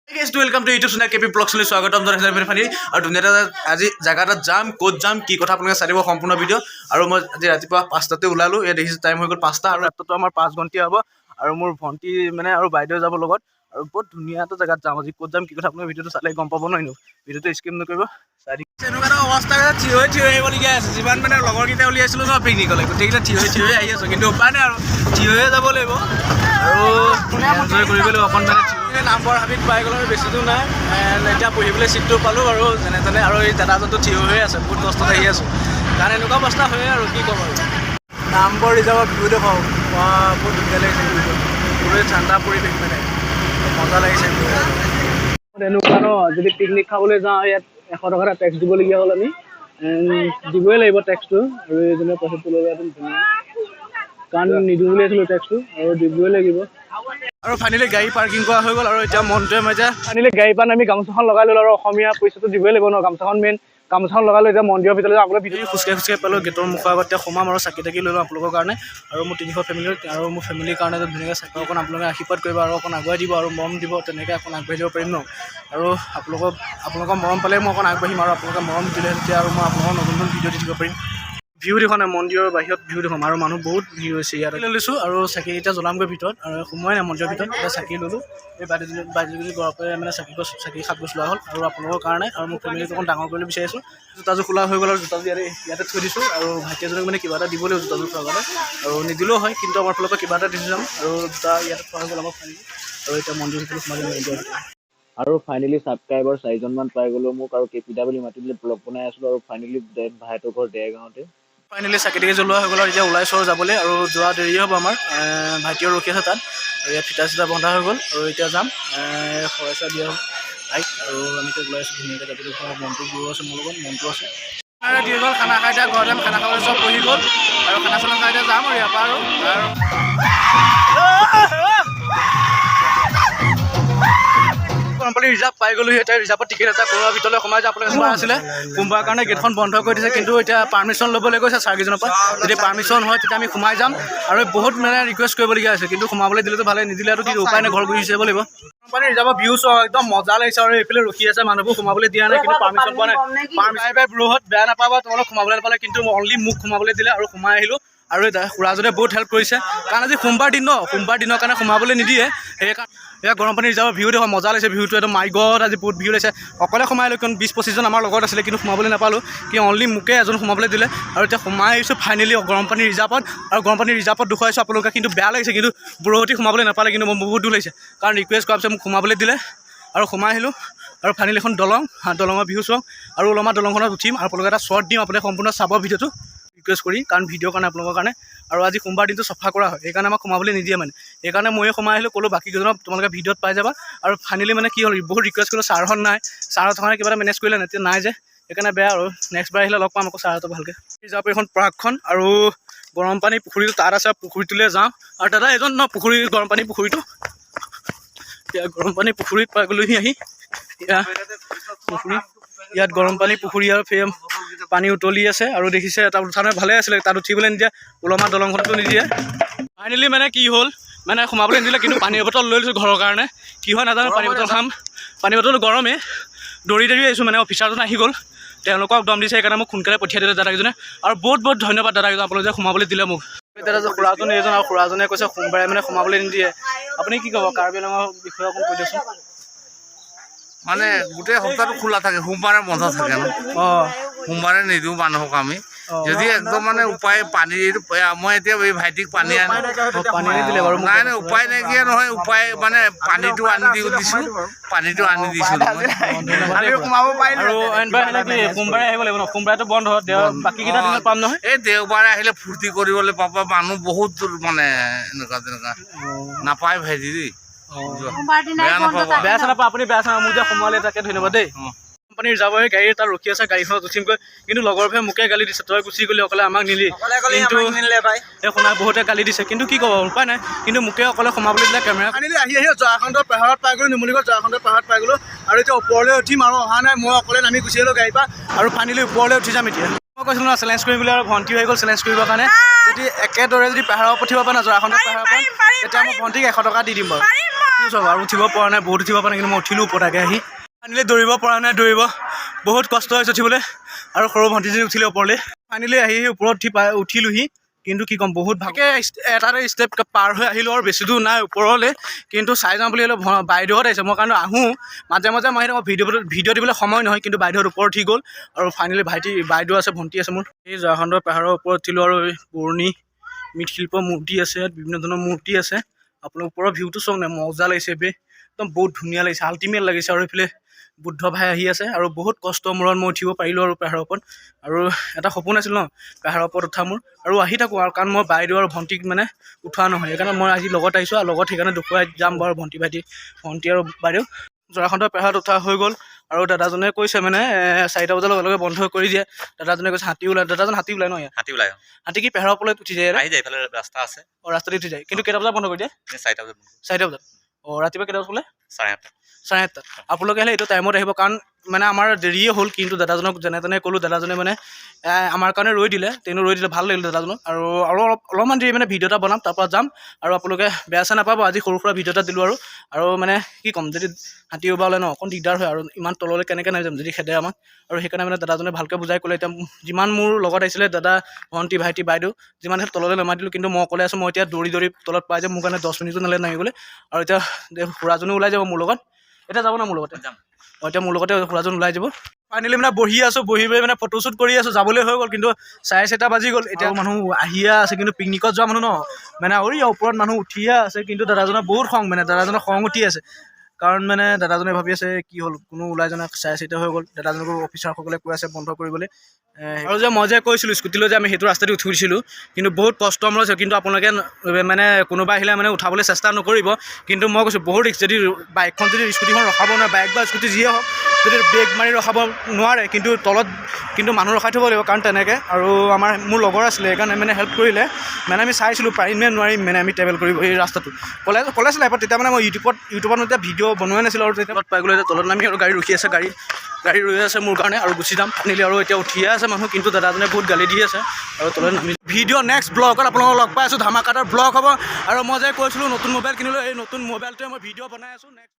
Guys, welcome to YouTube channel KP ব্লগছলৈ স্বাগতম জনাইছোঁ funny. আৰু ধুনীয়া এটা আজি জেগা এটাত যাম। ক'ত যাম, কি কথা, আপোনালোকে চাই দিব সম্পূৰ্ণ ভিডিঅ'। আৰু মই আজি ৰাতিপুৱা 5টাতে ওলালোঁ। ইয়াত দেখিছোঁ টাইম হৈ গ'ল 5টা আৰু ৰাতিপুৱা আমাৰ 5 ঘণ্টীয়া হ'ব। আৰু মোৰ ভণ্টি মানে আৰু বাইদেউ যাব লগত। আৰু বহুত ধুনীয়া এটা জেগাত যাম আজি। ক'ত যাম, কি কথা, আপোনালোকে ভিডিঅ'টো চালে গম পাব ন। এনেও ভিডিঅ'টো স্কিপ নকৰিব, চাই দিব। এনেকুৱা এটা অৱস্থা, থিয় হৈ থিয় হৈ আহিবলগীয়া আছে। যিমান মানে লগৰকেইটা উলিয়াইছিলোঁ ন পিকনিকলৈ, গোটেইকেইটা থিয় হৈ থিয় হৈ আহি আছোঁ। কিন্তু উপায় নাই আৰু, থিয় হৈয়ে যাব লাগিব আৰু এনজয় কৰিব লাগিব অকণ। মানে থিয় নামবৰ হাবিত পাই গ'লো আৰু বেছি দূৰ নাই। And এতিয়া বহিবলৈ চিটটো পালোঁ বাৰু যেনে তেনে। আৰু এই দাদাজনটো থিয় হৈ আছে। বহুত কষ্টত আহি আছোঁ, কাৰণ এনেকুৱা অৱস্থা হয়ে আৰু কি ক'ম আৰু। নামবৰ ৰিজাৰ্ভৰ ভিউ দেখুৱাওঁ। বহুত ধুনীয়া লাগিছে ভিউটো। খুবেই ঠাণ্ডা পৰিৱেশ, মানে মজা লাগিছে ভিউ। এনেকুৱা ন, যদি পিকনিক খাবলৈ যাওঁ, ইয়াত 100 টকা এটা টেক্স দিবলগীয়া হ'ল। আমি And দিবই লাগিব টেক্সটো। আৰু এইজনে পইচাটো লৈ একদম ধুনীয়া, কাৰণ নিদিওঁ বুলি আছিলোঁ টেক্সটো আৰু দিবই লাগিব। আৰু ফাইনেলি গাড়ী পাৰ্কিং কৰা হৈ গ'ল। আৰু এতিয়া মনটোৱে মই এতিয়া ফাইনেলি গাড়ীৰ পৰা নামি গামোচাখন লগাই ল'লো। আৰু অসমীয়া পইচাটো দিবই লাগিব ন, গামোচাখন মেইন। গামোচাখন লগাই লৈ এতিয়া মন্দিৰৰ ভিতৰলৈ যাওঁ। আপোনালোকে ভিতৰি খোজকাঢ়ি খোজকাঢ়ি পালোঁ গেটৰ মুখৰ আগত। এতিয়া সোমাম আৰু চাকি তাকি লৈ লওঁ আপোনালোকৰ কাৰণে আৰু মোৰ 300 ফেমিলিৰ আৰু মোৰ ফেমিলিৰ কাৰণে ধুনীয়াকৈ চাকি অকণ আপোনালোকে আশীৰ্বাদ কৰিব আৰু অকণ আগুৱাই দিব আৰু মৰম দিব। তেনেকৈ অকণ আগবাঢ়ি যাব পাৰিম ন। আৰু আপোনালোকৰ মৰম পালে মই অকণ আগবাঢ়িম। আৰু আপোনালোকে মৰম দিলে তেতিয়া আৰু মই আপোনালোকৰ নতুন নতুন ভিডিঅ' দি থাকিব পাৰিম। ভিউ দেখোঁ নাই, মন্দিৰৰ বাহিৰত ভিউ দেখোঁ। আৰু মানুহ বহুত ভিৰ হৈছে ইয়াত। লৈ লৈছোঁ আৰু চাকি এতিয়া জ্বলামগৈ ভিতৰত। আৰু সোমোৱাই নাই মন্দিৰৰ ভিতৰত। এতিয়া চাকি ল'লোঁ। এই বাইদেউজনী ঘৰৰ পৰাই মানে চাকি গছ, চাকি সাত গছ লোৱা হ'ল। আৰু আপোনালোকৰ কাৰণে আৰু মোৰ ফেমিলিটো অকণ ডাঙৰ কৰিবলৈ বিচাৰিছোঁ। জোতাযোৰ খোলা হৈ গ'ল আৰু জোতাযোৰ ইয়াতে ইয়াতে থৈ দিছোঁ। আৰু ভাইটি এজনক মানে কিবা এটা দিব লাগিব জোতাযোৰ থোৱাৰ কাৰণে। আৰু নিদিলেও হয়, কিন্তু আমাৰ ফালৰ পৰা কিবা এটা দি যাম। আৰু জোতা ইয়াতে থোৱা হৈ গ'ল আমাৰ ফাইনেলি। আৰু এতিয়া মন্দিৰৰ ভিতৰত সোমাই যাম, মন্দিৰৰ ভিতৰত। আৰু ফাইনেলি ছাবস্ক্ৰাইবাৰ চাৰিজনমান পাই গ'লো। মোক আৰু কেপিটা বুলি মাতি দিলে। ব্লগ বনাই আছিলোঁ। আৰু ফাইনেলি ভাইটোৰ ঘৰ দেৰগাঁৱতে। ফাইনেলি চাকি তাকি জ্বলোৱা হৈ গ'ল আৰু এতিয়া ওলাইছোঁ আৰু যাবলৈ। আৰু যোৱা দেৰি হ'ব আমাৰ। ভাইটিও ৰখি আছে তাত। আৰু ইয়াত ফিটা চিটা বন্ধা হৈ গ'ল আৰু এতিয়া যাম। শৰাই চৰাই দিয়া হ'ল বাইক। আৰু আমি এতিয়া ওলাই আছোঁ ধুনীয়াকৈ যাবলৈ। ঘৰৰ মনটো গৈ আছে মোৰ লগত, মনটো আছে দি গ'ল। খানা খাই এতিয়া ঘৰতে খানা খাবলৈ চব বহি গ'ল। আৰু খানা চানা খাই এতিয়া যাম আৰু ইয়াৰ পৰা। আৰু গৰমপানী ৰিজাৰ্ভ পাই গ'লো। এতিয়া ৰিজাৰ্ভত টিকেট এটা কৰোৱাৰ ভিতৰলৈ সোমাই যাওঁ। আপোনালোকে সোমাই আছিলে, সোমবাৰ কাৰণে গেটখন বন্ধ কৰি দিছে। কিন্তু এতিয়া পাৰ্মিশ্যন ল'বলৈ গৈছে ছাৰকেইজনৰ পৰা। যদি পাৰ্মিশ্যন হয়, তেতিয়া আমি সোমাই যাম। আৰু বহুত মানে ৰিকুৱেষ্ট কৰিবলগীয়া হৈছে, কিন্তু সোমাবলৈ দিলেতো ভালে, নিদিলে আৰু কি উপায় নাই, ঘৰ গুচি যাব লাগিব। গৰমপানী ৰিজাৰ্ভৰ ভিউ চোৱা, একদম মজা লাগিছে। আৰু এইফালে ৰখি আছে মানুহবোৰ, সোমাবলৈ দিয়া নাই, কিন্তু পাৰ্মিশ্যন পোৱা নাই। পাৰ্মিশ্যন পাই ব্ৰহত বেয়া নাপাবা তোমালোক সোমাবলৈ নাপালে, কিন্তু অনলি মোক সোমাবলৈ দিলে আৰু সোমাই আহিলোঁ। আৰু এই খুৰাজনে বহুত হেল্প কৰিছে, কাৰণ আজি সোমবাৰ দিন ন, সোমবাৰ দিনৰ কাৰণে সোমাবলৈ নিদিয়ে, সেইকাৰণে। এয়া গৰম পানী ৰিজাৰ্ভৰ ভিউ দেখোঁ, মজা লাগিছে ভিউটো একদম। মাই গড, আজি বহুত ভিউ লাগিছে। অকলে সোমাই আহিলোঁ, কাৰণ 20-25জন আমাৰ লগত আছিলে, কিন্তু সোমাবলৈ নাপালোঁ। কি অনলি মোকে এজন সোমাবলৈ দিলে। আৰু এতিয়া সোমাই আহিছোঁ ফাইনেলি গৰম পানী ৰিজাৰ্ভত। আৰু গৰম পানী ৰিজাৰ্ভত দেখুৱাইছোঁ আপোনালোকে। কিন্তু বেয়া লাগিছে, কিন্তু বুৰহতি সোমাবলৈ নাপালে। কিন্তু মোৰ বহুত দুখ লাগিছে, কাৰণ ৰিকুৱেষ্ট কৰাৰ পিছত মোক সোমাবলৈ দিলে আৰু সোমাই আহিলোঁ। আৰু ফাইনেলি এখন দলং, দলঙৰ ভিউ চাওঁ। আৰু ওলমা দলংখনত উঠিম আৰু আপোনালোকে এটা শ্বৰ্ট দিম। আপোনালোকে সম্পূৰ্ণ চাব ভিডিঅ'টো ৰিকুৱেষ্ট কৰি, কাৰণ ভিডিঅ'ৰ কাৰণে, আপোনালোকৰ কাৰণে। আৰু আজি সোমবাৰ দিনটো চফা কৰা হয়, সেইকাৰণে আমাক সোমাবলৈ নিদিয়ে মানে। সেইকাৰণে ময়ো সোমাই আহিলোঁ, ক'লোঁ বাকীকেইজনক তোমালোকে ভিডিঅ'ত পাই যাবা। আৰু ফাইনেলি মানে কি হ'ল, বহুত ৰিকুৱেষ্ট কৰিলোঁ, ছাৰহঁত নাই। ছাৰহঁত থকা কিবা এটা মেনেজ কৰিলে, এতিয়া নাই যে, সেইকাৰণে বেয়া। আৰু নেক্সট বাৰ আহিলে লগ পাম আকৌ ছাৰহঁতক ভালকৈ। ৰিজাৰ্ভ এইখন পাৰ্কখন আৰু গৰম পানী পুখুৰীটো তাত আছে। পুখুৰীটোলৈ যাওঁ। আৰু দাদা এজন ন পুখুৰী, গৰম পানী পুখুৰীটো। এতিয়া গৰম পানী পুখুৰীত পাই গ'লোহি আহি। এয়া পুখুৰী, ইয়াত গৰম পানী পুখুৰী আৰু ফেম পানী উতলি আছে। আৰু দেখিছে, তাত উঠা নাই, ভালে আছিলে। তাত উঠিবলৈ নিদিয়ে, ওলমা দলংখনতো নিদিয়ে। ফাইনেলি মানে কি হ'ল, মানে সোমাবলৈ নিদিলে, কিন্তু পানীৰ বটল লৈ লৈছোঁ ঘৰৰ কাৰণে। কি হয় নাজানো, পানী বটল খাম। পানী বটল গৰমেই, দৌৰি দৌৰি আহিছোঁ। মানে অফিচাৰজন আহি গ'ল, তেওঁলোকক দম দিছে, সেইকাৰণে মোক সোনকালে পঠিয়াই দিলে দাদাকেইজনে। আৰু বহুত বহুত ধন্যবাদ দাদাকেইজন, আপোনালোকে সোমাবলৈ দিলে মোক। দাদা যে খুৰাজন এইজন, আৰু খুৰাজনে কৈছে সোমবাৰে মানে সোমাবলৈ নিদিয়ে। আপুনি কি ক'ব কাৰ্বি আংলঙৰ বিষয়ে, অকণ কৈ দিয়কচোন। মানে গোটেই সপ্তাহটো খোলা থাকে, সোমবাৰে বন্ধ থাকে ন। সোমবাৰে নিদিওঁ মানুহক আমি। যদি একদম মানে উপায় পানী, মই এতিয়া এই ভাইটিক পানী আনি পানী আনি দিলে বাৰু মোক। নাই নাই, উপায় নাইকিয়া নহয়, উপায় মানে পানীটো আনি দি দিছোঁ, পানীটো আনি দিছোঁ মই। ধন্যবাদ দেই খুৰা। আৰু এনবাৰ আহিলে কি সোমবাৰে আহিব লাগিব ন? সোমবাৰেতো বন্ধ, দেও বাকীকেইটা দিনত পাম নহয়? এই দেওবাৰে আহিলে ফূৰ্তি কৰিবলৈ পাবা। মানুহ বহুত দূৰ, মানে এনেকুৱা তেনেকুৱা নাপায় ভাইটি দেই। বেয়া নাপাবা। বেয়া চেয়া নাপায় আপুনি, বেয়া চেয়া মোক যে সোমোৱালে তাকে ধন্যবাদ দেই। কোম্পানীৰ যাব, গাড়ী তাত ৰখি আছে, গাড়ীখনত উঠিমগৈ। কিন্তু লগৰবোৰে মোকে গালি দিছে, তই গুচি গ'লি অকলে, আমাক নিলি। কিন্তু এই শুনা, বহুতে গালি দিছে, কিন্তু কি ক'ব, উপায় নাই। কিন্তু মোকে অকলে সোমাবলৈ দিলে কেমেৰা। ফাইনেলি আহি আহি জৰাখণ্ডৰ পাহাৰত পাই গ'লো, নুমলীগড় জৰাখণ্ডৰ পাহাৰত পাই গ'লো। আৰু এতিয়া ওপৰলৈ উঠিম। আৰু অহা নাই, মই অকলে নামি গুচি আহিলোঁ গাড়ীৰ পৰা। আৰু ফাইনেলি ওপৰলৈ উঠি যাম এতিয়া। মই কৈছিলোঁ ন চেলেঞ্জ কৰিম বুলি, আৰু ভণ্টিও আহি গ'ল চেলেঞ্জ কৰিবৰ কাৰণে। যদি একেদৰে যদি পাহাৰৰ পঠিয়াব পাৰে ন, জৰাখণ্ডৰ পাহাৰৰ পৰা, তেতিয়া মই ভণ্টিক 100 টকা দি দিম বাৰু। চব আৰু উঠিব পৰা নাই, বহুত উঠিব পৰা নাই, কিন্তু মই উঠিলোঁ ওপৰত আগে আহি। ফাইনেলি দৌৰিব পৰা নাই, দৌৰিব বহুত কষ্ট হৈছে উঠিবলৈ, আৰু সৰু ভণ্টিজনী উঠিলে ওপৰলৈ। ফাইনেলি আহি ওপৰত উঠি পাই উঠিলোহি, কিন্তু কি ক'ম, বহুত ভালকৈ এটা এটা ষ্টেপ পাৰ হৈ আহিলোঁ আৰু বেছি দূৰ নাই ওপৰলৈ, কিন্তু চাই যাওঁ বুলি হ'লেও বাইদেউহঁত আহিছে। মই কাৰণ আহোঁ মাজে মাজে, মই সেইটো ভিডিঅ' দিবলৈ সময় নহয়, কিন্তু বাইদেউহঁত ওপৰত উঠি গ'ল। আৰু ফাইনেলি ভাইটি, বাইদেউ আছে, ভণ্টি আছে মোৰ। এই জৰাসন্ধ পাহাৰৰ ওপৰত উঠিলোঁ আৰু এই পুৰণি মৃৎশিল্প মূৰ্তি আছে ইয়াত, বিভিন্ন ধৰণৰ মূৰ্তি আছে। আপোনাৰ ওপৰৰ ভিউটো চাওক না, মজা লাগিছে বে, একদম বহুত ধুনীয়া লাগিছে, আল্টিমেট লাগিছে। আৰু এইফালে বুদ্ধ ভাই আহি আছে। আৰু বহুত কষ্ট মূৰত মই উঠিব পাৰিলোঁ আৰু পাহাৰৰ ওপৰত। আৰু এটা সপোন আছিল ন পাহাৰৰ ওপৰত উঠা মোৰ, আৰু আহি থাকোঁ আৰু, কাৰণ মই বাইদেউ আৰু ভণ্টিক মানে উঠোৱা নহয়, সেইকাৰণে মই আজি লগত আহিছোঁ আৰু লগত সেইকাৰণে দেখুৱাই যাম বাৰু ভণ্টি, ভাইটি, ভণ্টি আৰু বাইদেউ। জৰাসন্ধ পাহাৰত উঠা হৈ গ'ল আৰু দাদাজনে কৈছে মানে 4টা বজাৰ লগে লগে বন্ধ কৰি দিয়ে। দাদাজনে কৈছে হাতী ওলাই, দাদাজন হাতী ওলাই ন ইয়াত? হাতী ওলাই। হাতী কি পাহাৰৰ ওপৰলৈ উঠি যায়? আহি যায়, এইফালে ৰাস্তা আছে। অঁ, ৰাস্তাতে উঠি যায়। কিন্তু কেইটা বজাত বন্ধ কৰি দিয়ে? 4টা বজাত। 4টা বজাত। অঁ, ৰাতিপুৱা কেইটা বজাত খোলে? 8:30। 8:30। আপোনালোকে আহিলে এইটো টাইমত আহিব, কাৰণ মানে আমাৰ দেৰিয়ে হ'ল, কিন্তু দাদাজনক যেনে তেনে ক'লোঁ, দাদাজনে মানে আমাৰ কাৰণে ৰৈ দিলে, তেওঁ ৰৈ দিলে, ভাল লাগিল দাদাজনক। আৰু অলপমান দেৰি মানে ভিডিঅ' এটা বনাম, তাৰপৰা যাম। আৰু আপোনালোকে বেয়া চেয়া নাপাব, আজি সৰু সুৰা ভিডিঅ' এটা দিলোঁ। আৰু মানে কি ক'ম, যদি হাতী ওলালে ন অকণ দিগদাৰ হয়, আৰু ইমান তললৈ কেনেকৈ নামি যাম যদি খেদে আমাক। আৰু সেইকাৰণে মানে দাদাজনে ভালকৈ বুজাই ক'লে। এতিয়া যিমান মোৰ লগত আহিছিলে দাদা, ভণ্টি, ভাইটি, বাইদেউ, যিমান আছিল তললৈ নমাই দিলোঁ, কিন্তু মই অকলে আছোঁ। মই এতিয়া দৌৰি দৌৰি তলত পাই যাম, মোৰ কাৰণে 10 মিনিটো নালাগে নামিবলৈ। আৰু এতিয়া খুৰাজনো ওলাই যাব মোৰ লগত, এতিয়া যাব ন মোৰ লগতে? যাম। অঁ, এতিয়া মোৰ লগতে খুৰাজন ওলাই যাব। ফাইনেলি মানে বহি আছোঁ, বহি বহি মানে ফটোশ্বুট কৰি আছোঁ, যাবলৈ হৈ গ'ল, কিন্তু 4:30 বাজি গ'ল। এতিয়া মানুহ আহিয়ে আছে, কিন্তু পিকনিকত যোৱা মানুহ ন মানে, আৰু ইয়াৰ ওপৰত মানুহ উঠিয়ে আছে, কিন্তু দাদাজনৰ বহুত খং, মানে দাদাজনৰ খং উঠি আছে, কাৰণ মানে দাদাজনে ভাবি আছে কি হ'ল, কোনো ওলাই যোৱা নাই, 4:30 হৈ গ'ল। দাদাজনকো অফিচাৰসকলে কৈ আছে বন্ধ কৰিবলৈ। আৰু যে মই যে কৈছিলোঁ স্কুটি লৈ যে আমি সেইটো ৰাস্তাদি উঠিছিলোঁ, কিন্তু বহুত কষ্ট মোৰ হৈছে, কিন্তু আপোনালোকে মানে কোনোবা আহিলে মানে উঠাবলৈ চেষ্টা নকৰিব। কিন্তু মই কৈছোঁ বহুত ৰিস্ক, যদি বাইকখন, যদি স্কুটিখন ৰখাব নোৱাৰে, বাইক বা স্কুটি যিয়ে হওক, যদি ব্ৰেক মাৰি ৰখাব নোৱাৰে, কিন্তু তলত কিন্তু মানুহ ৰখাই থ'ব লাগিব, কাৰণ তেনেকৈ। আৰু আমাৰ মোৰ লগৰ আছিলে, সেইকাৰণে মানে হেল্প কৰিলে। মানে আমি চাইছিলোঁ পাৰিম নে নোৱাৰিম, মানে আমি ট্ৰেভেল কৰিব এই ৰাস্তাটো কলেজ লাইফত। তেতিয়া মানে মই ইউটিউবত তেতিয়া ভিডিঅ' বনোৱাই নাছিলোঁ। আৰু তেতিয়া তলত পাই গ'লো, এতিয়া তলত নামি আৰু গাড়ী ৰখি আছে, গাড়ী ৰৈ আছে মোৰ কাৰণে, আৰু গুচি যাম ফাইনেলি। আৰু এতিয়া উঠিয়ে আছে মানুহ, কিন্তু দাদাজনে বহুত গালি দি আছে। আৰু তলত নামি ভিডিঅ' নেক্সট ব্লগত আপোনালোকক লগ পাই আছোঁ, ধামাকাদাৰ ব্লগ হ'ব। আৰু মই যে কৈছিলোঁ নতুন মোবাইল কিনিলোঁ, এই নতুন মোবাইলটোৱে মই ভিডিঅ' বনাই আছোঁ নেক্সট।